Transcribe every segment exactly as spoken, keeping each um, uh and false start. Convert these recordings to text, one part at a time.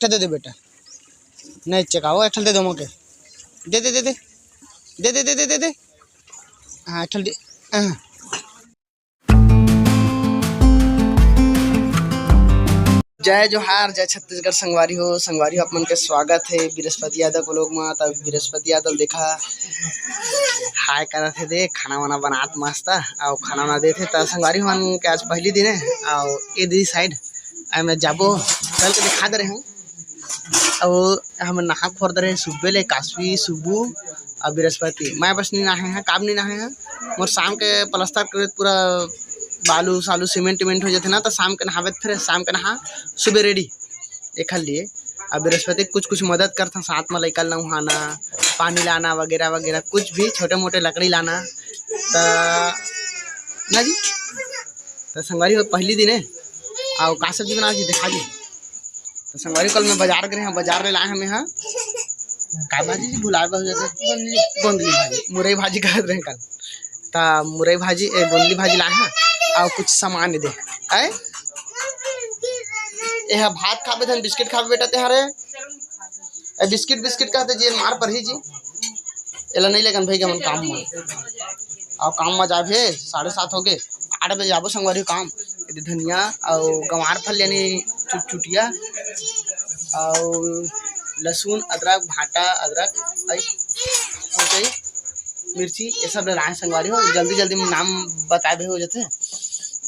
ठा दे दे बेटा। नहीं चकाओ, एक ठा दे दो मोके। दे दे दे दे दे दे दे दे दे दे। हाँ, एक ठा दे। हाँ। जय जोहार, जय छत्तीसगढ़ संगवारी हो। संगवारी हो, आप मन के स्वागत है बृहस्पति यादव vlog मा। तब बृहस्पति यादव देखा हाय करत है, देख खाना वाना बनात मस्त, अउ खाना वाना देत है। त संगवारी हो, हमन के आज पहली दिन है, अउ ये दे side अउ मैं जाबो, चल के दिखा दे रहे हूँ। अउ हमन नहा खोर दे रहे हैं सुबह ले, काशवी, सुबू अउ बृहस्पति। मैं बस नहीं नहाए हैं, काम नहीं नहाए हैं। मोर शाम के प्लास्टर करे पूरा बालू सालू सीमेंट टीमेंट हो जाते ना, तो शाम के नहावे, फिर शाम के नहा सुबह ready एखर लिए। अब बृहस्पति कुछ कुछ मदद करथन साथ में, लइका नहाना, पानी लाना वगैरह वगैरह, कुछ भी छोटे मोटे लकड़ी लाना। त ना जी, त संगवारी हो पहली दिन है। आओ का सब्जी बना जी, दिखा जी। त संगवारी हो, कल मैं बाजार गए हैं, बाजार ले लाए हमें हाँ का भाजी जी, भुलाए बहुत जाते, गोंदली भाजी, मुरई भाजी कहत रहे कल। त मुरई भाजी, ए, गोंदली भाजी लाए हैं। आओ कुछ सामान दे। ए, ए हा भात खाबे धन बिस्किट खाबे बेटा ते हरे। ए बिस्किट बिस्किट कहते जी मार पर ही जी। एला नहीं लेगन भाई के मन काम में। अउ काम में जाबे, साढ़े सात हो गए, आठ बजे जाबो संगवारी काम। एदे धनिया अउ गंवार फल यानी चुटचुटिया अउ लहसुन, अदरक, भाटा, अदरक, आई, मिर्ची, ये सब ले लाए संगवारी हो। जल्दी जल्दी में नाम बताए भी हो जाते।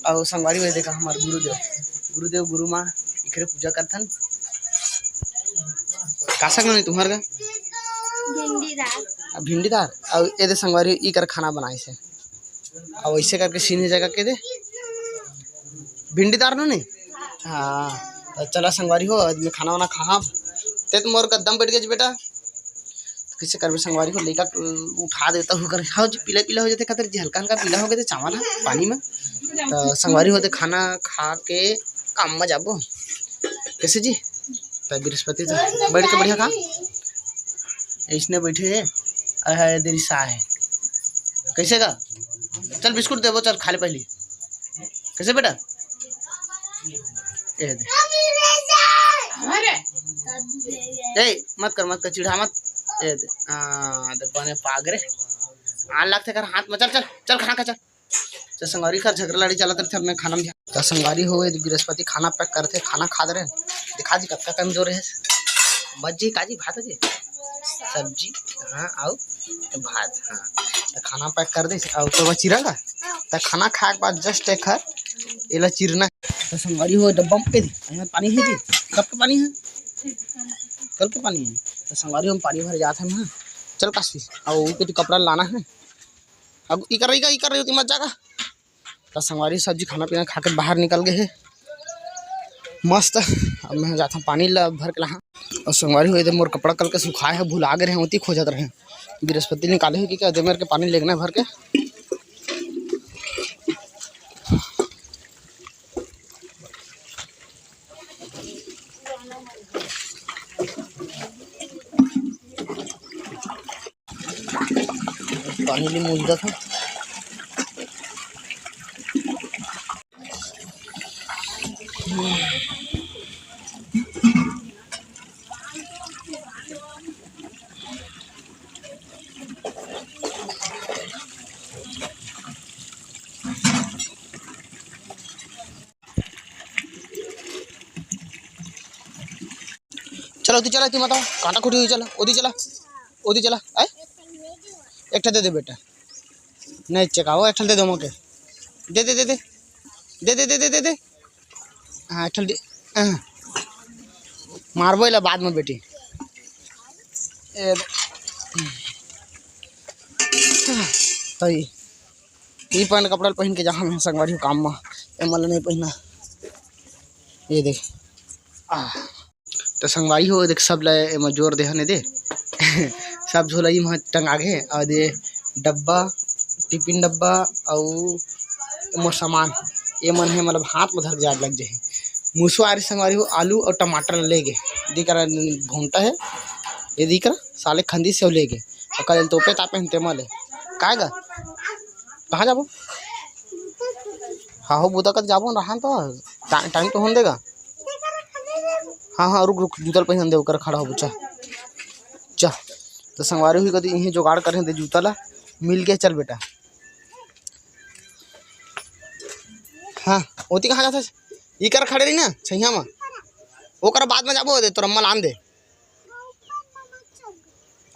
अउ संगवारी हो, देखा हमार गुरुदेव, गुरुदेव गुरु माँ इकरे पूजा करथन। का साग नहीं तुम्हार का? भिंडी दार। आ, भिंडी दार। अउ ये दे संगवारी इकर खाना बनाए से। अउ ऐसे करके सीने जगह के दे भिंडी दार नो नहीं। हाँ, त चला संगवारी हो, आज मैं खाना वाना खाहब। ते तो मोर कदम बैठ गए बेटा। कैसे करबे संगवारी हो, लइका उठा देता हूँ कर, हाँ जी, पीला पीला हो जाते खातिर जी, हल्का हल्का पीला हो गए थे चावल है पानी में। तो संगवारी होते खाना खा के काम में जाबो। कैसे जी? तो बृहस्पति जी बैठ के बढ़िया खा, इसने बैठे है। अहे, देरी सा है। कैसे का? चल बिस्कुट देबो, चल खा ले पहली। कैसे बेटा? ए दे। ए, मत कर, मत कर, चिढ़ा मत। ए दे। हाँ, दे बने पाग रे। आन लागथे कर हाथ में, चल, चल, चल, खाना खा, चल। तो संगवारी कर झगड़ा लड़ी चलत रहिथे, हमने खाना में ध्यान। तो संगवारी हो, ये बृहस्पति खाना पैक करथे, खाना खा दे रहे। दिखा जी, कतका कमजोर है। बच जी, काजी भात जी? सब्जी, हाँ, आउ भात, हाँ। तो खाना पैक कर दे, अउ तो चिरा का? तो खाना खाए के बाद just एक हर एला चिरना। तो संगवारी हो, डब्बा में दे, यहाँ पानी है जी, कब के पानी है? कल के पानी है। तो संगवारी हम पानी भर जात है ना, चल काशी, अउ ऊपर तो कपड़ा लाना है। अब इकर रही का, इकर रही होती मत जागा। त संगवारी सब्जी खाना पीना खा के बाहर निकल गए हे मस्त। अब मैं जाता पानी ला भर के लाहा। अउ संगवारी हो, इधर मोर कपड़ा कल के सुखाए हे, भुला गए रहे, ओती खोजत रहे। बृहस्पति निकाले हे कि क्या, दे मेरे के पानी लेगना भर के। पानी ले मुंजत हूँ। चला, ओती चला, ओती मत आओ, काटा कुटी हुई, चला, ओती चला, ओती चला, आय? एक ठा दे दे बेटा। नहीं चकाओ, एक ठा दे दो मोके। दे दे, दे दे। दे दे, दे दे, दे दे। हाँ, एक ठा दे। हाँ। मारबो एला बाद में बेटी। ए, तई। ई पहन कपड़ा पहिन के जहाँ में संगवारी हो काम में। ए मला नहीं पहिना। ये देख। आ। त संगवारी हो, देख, सब ल एमा जोर देहन ए दे। सब झोला इमा टंगा गे, अउ दे डब्बा, टिफिन डब्बा, अउ मोर सामान, ये मन हे, मतलब, हाथ में धर के जाए लग जाही। मुसवा आ रही संगवारी हो, आलू अउ टमाटर ले गे, दिख रहा घोंटा है, ये दिख रहा, साले खंदी से ले गे, अउ कल तोपे तापे हन तेमा ले, काय गा? कहाँ जाबो? हाहो, बुता कत जाबो, रहा तो टा-, टाइम तो होन देगा। हाँ, हाँ, रुक, रुक, जूता ल पहिरन दे, ओकर खड़ा होबो, चा, चा। त संगवारी हो, कति इहें जुगाड़ करे दे जूता ला, मिल के, चल बेटा। हाँ, ओती कहाँ जाथस? इकर खड़े रही ना, छैया मा। ओकर बाद में जाबो दे, तोर अम्मा लान दे।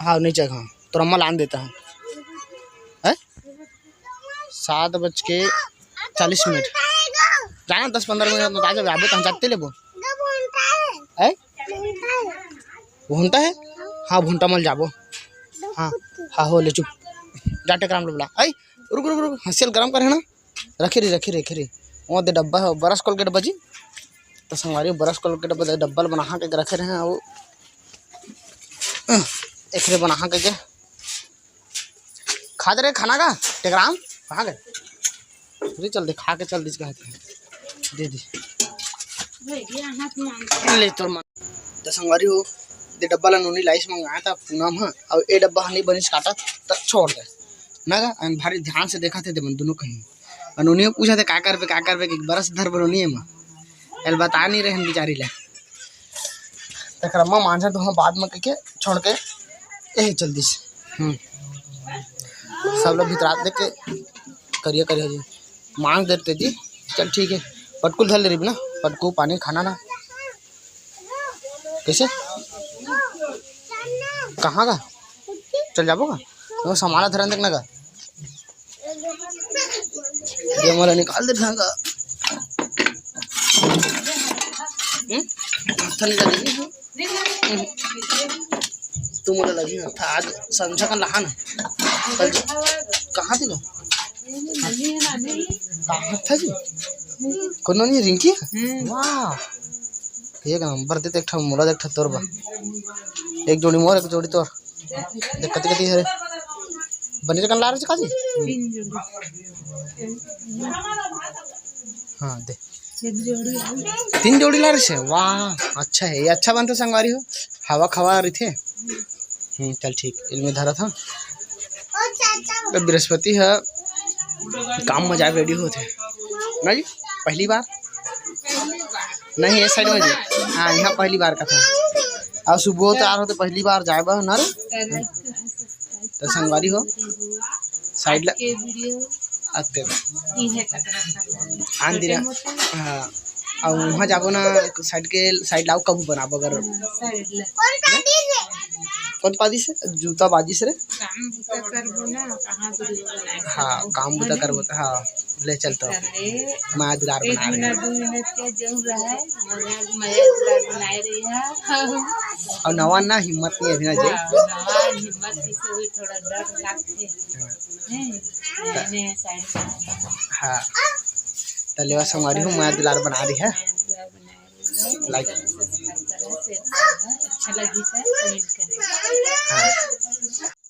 हाँ, नीचे, हाँ, तोर अम्मा लान देता है। हैं? सात बज के चालीस मिनट। जाना दस पंद्रह मिनट में आ जाबे, आबे तो हम जाते लेबो। हैं? भुंटा है? हाँ, भुंटा मल जाबो। हाँ, हाँ, हो ले चुप। जा टेकराम ल बुला। ऐ, रुक, रुक, रुक, हंसिया ल गरम करे ना। रखे रही, रखे रही, रखे रही। वो दे डब्बा है, brush Colgate बची। त संगवारी brush Colgate डब्बा दे, डब्बा ल बना के रखे रहे हैं वो। एकरे बना के, के खा दे रहे खाना का, टेकराम, कहाँ गए? अरे चल दे, खा के चल दीजिए, कहा दे दे। ले तोर मन। त संगवारी हो, दे डब्बा ला नोनी लाइस मंगाया था पूनम ह, अउ ए डब्बा ह नहीं बनिस काटा, त छोड़ दे। ना गा, अन भारी ध्यान से देखा थे दे मन दोनों कहीं। अउ नोनी पूछा थे, "का करबे, का करबे?" कि बरस धर बनो नहीं है माँ। एल बता नहीं रहे बिचारी ला। तकर अम्मा मांझा तो हम बाद में कह के छोड़ के यही चल दिस। हम्म। सब लोग भितरात देख के करिया करिया जी। मांझ देते जी। चल ठीक है। पटकुल धर ले रही ना, पटकू पानी खाना ना। कैसे? कहाँ का? चल जाबो का? वो सामान धरन देख ना का? ये मोला निकाल दे ढंगा। हम्म? हत्था नहीं लगी। हम्म। तू मोला लगी हत्था। आज संझा का लहान। कल कहाँ थी वो? कहाँ था जी? कोनो नहीं, रिंकी? हम्म। वाह। एक नंबर दे, एक ठो मोला, एक ठो तोर बा। एक जोड़ी मोर, एक जोड़ी तोर। देख कति कति हरे। बने कन ला रहे काजी? तीन जोड़ी। हाँ, दे। एक जोड़ी। तीन जोड़ी ला रहे से? वाह, अच्छा है, ये अच्छा बनता संगवारी हो। हवा खवा रही थे। हम्म, चल ठीक, इनमें धरा था। तो बृहस्पति है, काम में जाए ready होते। ना जी, पहली बार? नहीं, ये side में जी। हाँ, यहाँ पहली बार का था। और सुबह तो आ रहे थे, पहली बार जाए बा ना रे। तो संगवारी हो, side ला। आते। आन दिन। हाँ। अउ वहाँ जाबो ना, side के, side लाओ, कभू बनाबो अगर। कौन पादिस हे? जूता बाजिस रे। काम बुता करबो ना, कहाँ video बनाए। हाँ, काम बुता करबो त, हाँ, ले चल तो। चले। माया दुलार एक बना रहे मिनट, हैं। दो मिनट के जरूर रहे, मजा, मजा दुलार बनाए रही है। अउ नवा ना हिम्मत नहीं है अभी ना जे। हाँ, नवा हिम्मत किसी भी थोड़ा डर लगते हैं। हाँ। हैं? नए नए side में। हाँ। त लेवा संगवारी हो, माया दुलार बना रही है। माया दुलार बना रही है। Like। Subscribe करें, share करें, अच्छा लगी तो comment करें। हाँ।